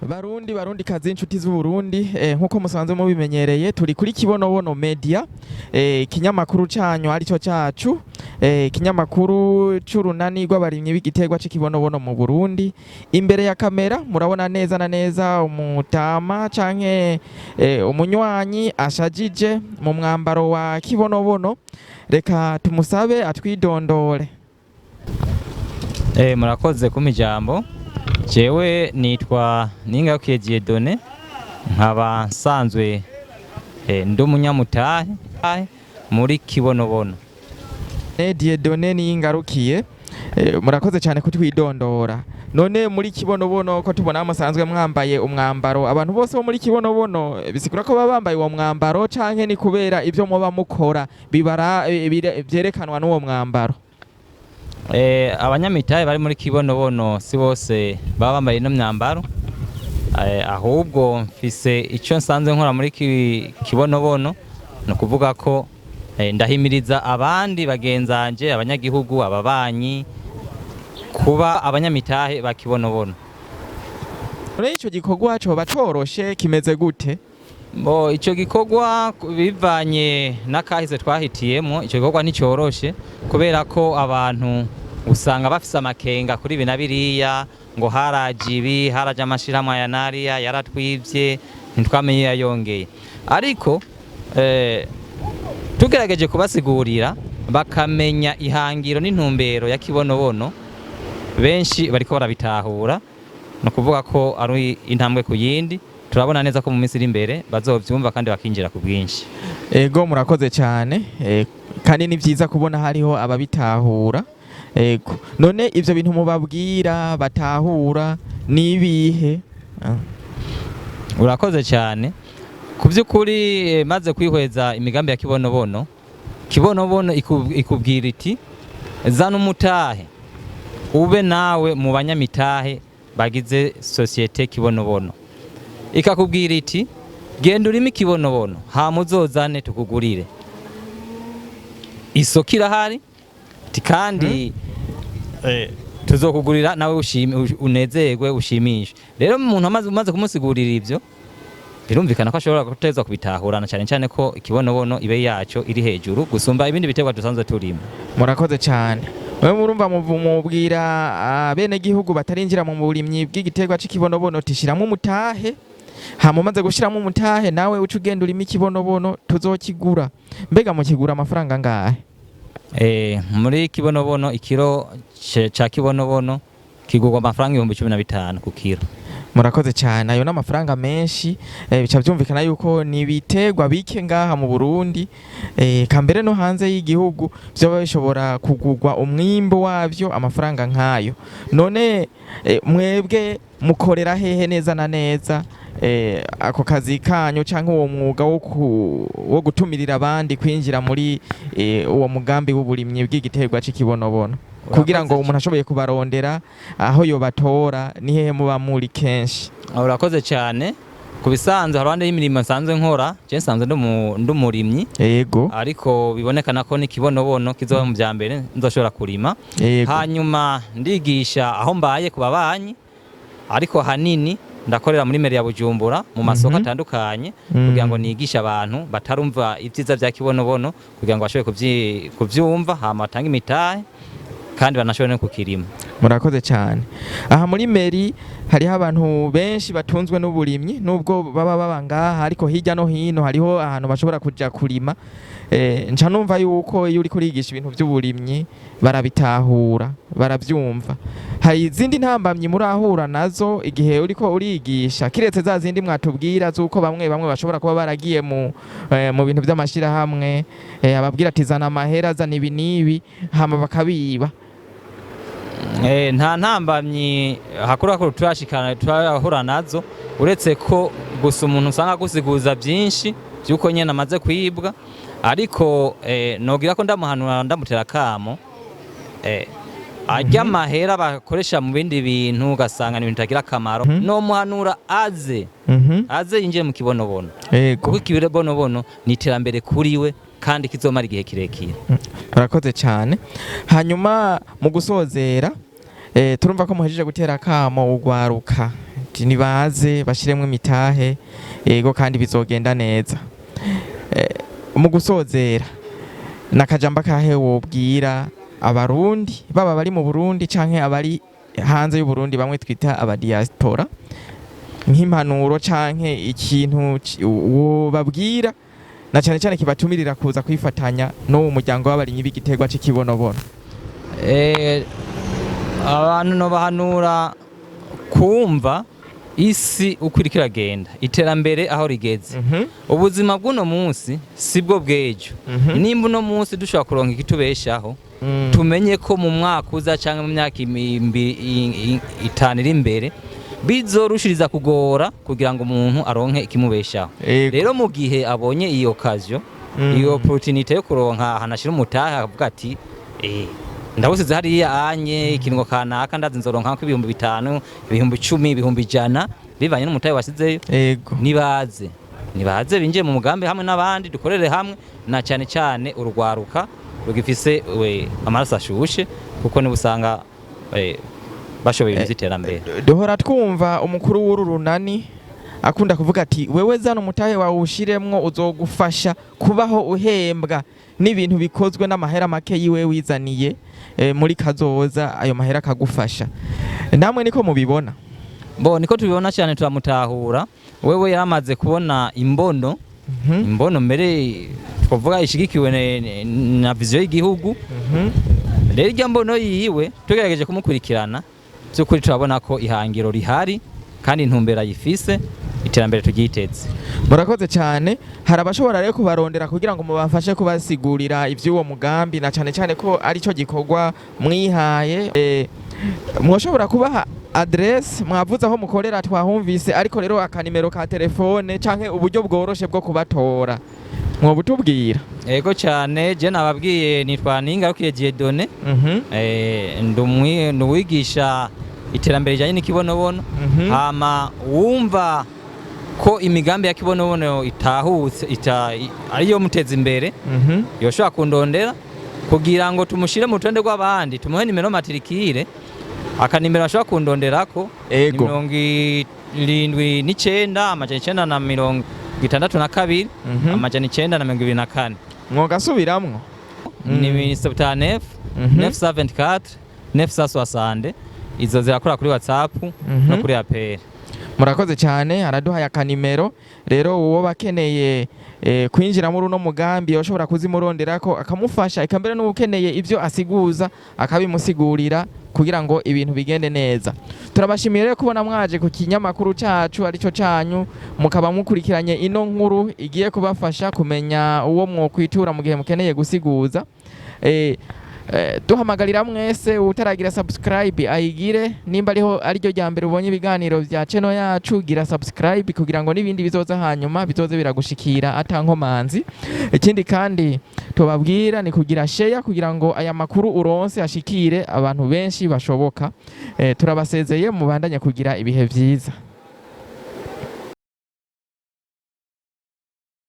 Barundi, Barundi kazi, inshuti z'Uburundi, nkuko musanzwe mubimenyereye, turi kuri Kibonobono Media, ikinyamakuru canyu arico cacu, ikinyamakuru c'urunani rw'abarimyi b'igiterwa c'ikibonobono mu Burundi. Imbere ya kamera murabona neza na neza umutama canke umunywanyi ashajije mu mwambaro wa Kibonobono. Reka tumusabe atwidondore. Murakoze kumpa ijambo. Jewe nitwa Ningarukiye Dieudonné, nkaba nsanzwe ndi umunyamutahe muri Kibonobono. Dieudonné Niyingarukiye, murakoze cyane kutwidondora. None muri Kibonobono ko tubona musanzwe mwambaye umwambaro, abantu bose bo muri Kibonobono bisigura ko baba bambaye uwo mwambaro, canke ni kubera ivyo muba mukora bibara vyerekanwa n'uwo mwambaro? Abanyamitahe bari muri Kibonobono si bose baba bambaye ino myambaro, ahubwo mfise ico nsanzwe nkora muri Kibonobono. Ni ukuvuga ko ndahimiriza abandi bagenzanje, abanyagihugu, ababanyi, kuba abanyamitahe ba Kibonobono. None ico gikorwa coba coroshe, kimeze gute? Bo, ico gikorwa, bivanye n'akahise twahitiyemo, ico gikorwa nticyoroshe, kubera ko abantu usanga bafise amakenga kuri ibi na biriya, ngo haraje ibi, haraje amashirahamwe aya n'ariya, yaratwivye, ntitwamenye iyo yayongeye. Ariko tugerageje kubasigurira bakamenya ihangiro n'intumbero ya Kibonobono, benshi bariko barabitahura. Ni ukuvuga ko ari intambwe ku yindi. Turabona neza ko mu minsi iri imbere bazovyumva kandi bakinjira ku bwinshi. Ego, murakoze cyane, kandi ni vyiza kubona hariho ababitahura. Ego, none ivyo bintu mubabwira batahura ni ibihe? Urakoze cyane. Ku by'ukuri, maze kwihweza imigambi ya Kibonobono, Kibonobono ikubwira iti: "Zana umutahe ube nawe mu banyamitahe bagize sosiyete Kibonobono." Ikakubwira iti: "Genda urime ikibonobono, hama uzozane tukugurire, isoko irahari." Ati kandi tuzokugurira nawe ushime, unezerwe, ushimishwe. Rero umuntu umaze kumusigurira ivyo, birumvikana ko ashobora gutezwa kubitahurana, cyane cyane ko ikibonobono ibe yaco iri hejuru gusumba ibindi biterwa dusanzwe turima. Murakoze cyane. Wewe murumva mubwira bene gihugu batarinjira mu burimyi bw'igiterwa c'ikibonobono tishiramwo umutahe, hama umaze gushiramo umutahe nawe uca ugenda urima ikibonobono, tuzokigura. Mbega mukigura amafaranga angahe? Muri Kibonobono, ikiro ca kibonobono kigurwa amafaranga 15,000 ku kiro. Murakoze cyane. Ayo n'amafaranga menshi, bica byumvikana yuko ni ibiterwa bike ngaha mu Burundi, kambere no hanze y'igihugu, vyoba bishobora kugurwa umwimbo wavyo amafaranga nk'ayo. None mwebwe mukorera hehe neza na neza, ako kazi kanyu canke uwo mwuga wo gutumirira abandi kwinjira muri uwo mugambi w'uburimyi bw'igiterwa c'ikibonobono, kugira ngo umuntu ashoboye kubarondera aho yobatora, ni hehe muba muri kenshi? Urakoze cyane. Ku bisanzwe, haruhande y'imirimo nsanzwe nkora, je nsanzwe ndi umurimyi, ariko bibonekana ko n'ikibonobono kizoba mu vya mbere nzoshobora kurima. Hanyuma ndigisha aho mbaye ku babanyi, ariko hanini ndakorera muri mairie ya Bujumbura mu masoko atandukanye, kugira ngo nigishe abantu batarumva ibyiza vya kibonobono, kugira ngo bashobore kuvyumva, hama batange imitahe kandi banashobore no kukirima. Murakoze cyane. Aha muri mairie hariho abantu benshi batunzwe n'uburimyi, nubwo baba baba ngaha, ariko hirya no hino hariho ahantu bashobora kuja kurima. Nca numva yuko iyo uriko urigisha ibintu by'uburimyi barabitahura, baravyumva. Hari izindi ntambamyi murahura nazo igihe uriko urigisha, kiretse za zindi mwatubwira z'uko bamwe bamwe bashobora kuba baragiye mu bintu by'amashirahamwe, ababwira ati zana amahera, zana ibi n'ibi, hama bakabiba? Nta ntambamyi hakuru hakuru turashikana turahura nazo, uretse ko gusa umuntu usanga agusiguza byinshi by'uko nyene amaze kwibwa. Ariko nogira ko ndamuhanura, ndamutera akamo, arya amahera bakoresha mu bindi bintu, ugasanga ni ibintu bitagira akamaro, nomuhanura aze aze yinjire mu kibonobono, kuko ikibonobono ni iterambere kuri we kandi kizomara igihe kirekire. Murakoze cyane. Hanyuma mu gusozera, turumva ko muhejeje gutera akamo ugwaruka. Ati nibaze bashiremwo imitahe, yego, kandi bizogenda neza. Mu gusozera, nakajambo kahe wobwira Abarundi, baba bari mu Burundi canke abari hanze y'u Burundi, bamwe twita aba diaspora, nk'impanuro canke ikintu wobabwira na cane cane kibatumirira kuza kwifatanya n'uwo muryango w'abarimyi b'igiterwa c'ikibonobono? Abantu nobahanura kumva isi uko iriko iragenda, iterambere aho rigeze. Ubuzima bw'uno munsi sibwo bw'ejo. Nimba uno munsi dushobora kuronka ikitubeshaho, tumenye ko mu mwaka uza cyangwa mu myaka 5 iri imbere bizorushiriza kugora kugira ngo umuntu aronke ikimubeshaho. Rero mu gihe abonye iyo occasion, iyo opportunité yo kuronka ahantu ashira umutahe, akavuga ati: "Ndawusize hariya anye ikiringo kanaka, ndazi nzoronka ko 5000, 10,000, 100,000, bivanye n'umutahe wasizeyo." Nibaze binjiye mu mugambi hamwe n'abandi, dukorere hamwe, na cyane cyane urugwaruka rugifise amaraso ashushe, kuko niba usanga bashoboye ibintu vy'iterambere. Duhora twumva umukuru w'uru runani akunda kuvuga ati: "Wewe zana umutahe wawe ushiremwo, uzogufasha kubaho uhembwa n'ibintu bikozwe n'amahera make yiwe wizaniye, muri kazoza ayo mahera akagufasha." Namwe niko mubibona? Bo niko tubibona cyane, turamutahura. Wewe yaramaze kubona imbono, imbono mbere twavuga ishigikiwe na vision y'igihugu. Rero irya mbono yiwe tugerageje kumukurikirana, by'ukuri turabona ko ihangiro rihari kandi intumbero ayifise, iterambere turyiteze. Murakoze cyane. Hari abashobora rero kubarondera kugira ngo mubafashe kubasigurira iby'uwo mugambi, na cyane cyane ko aricyo gikorwa mwihaye. Mwoshobora kubaha adresse? Mwavuze aho mukorera, twahumvise, ariko rero akanimero ka telefone canke uburyo bworoshe bwo kubatora mwobutubwira? Ego cyane, je nababwiye nitwa Ningarukiye Dieudonné. Nduwigisha iterambere rijanye n'ikibonobono. Hama wumva ko imigambi ya kibonobono itahutse ariyo muteza imbere, yoshobora kundondera kugira ngo tumushire mu rutonde rw'abandi, tumuhe nimero matricule. Akanimero ashobora kundonderako ni 79 962 924. Mwogasubiramwo? Ni 79 924 960. Izo zirakora kuri WhatsApp no kuri appel. Murakoze cyane, araduhaye akanimero. Rero uwo bakeneye kwinjira muri uno mugambi yoshobora kuzimuronderako akamufasha, eka mbere n'ukeneye ibyo asiguza akabimusigurira kugira ngo ibintu bigende neza. Turabashimiye rero kubona mwaje ku kinyamakuru cacu arico canyu, mukaba mukurikiranye ino nkuru igiye kubafasha kumenya uwo mwokwitura mu gihe mukeneye gusiguza. Duhamagarira mwese utaragira subscribe ayigire. Nimba ariho ariryo rya mbere ubonye ibiganiro vya channel yacu, gira subscribe kugira ngo n'ibindi bizoza hanyuma bizoze biragushikira atankomanzi. Ikindi kandi tubabwira ni kugira share kugira ngo aya makuru uronse ashikire abantu benshi bashoboka. Turabasezeye, mubandanye kugira ibihe vyiza.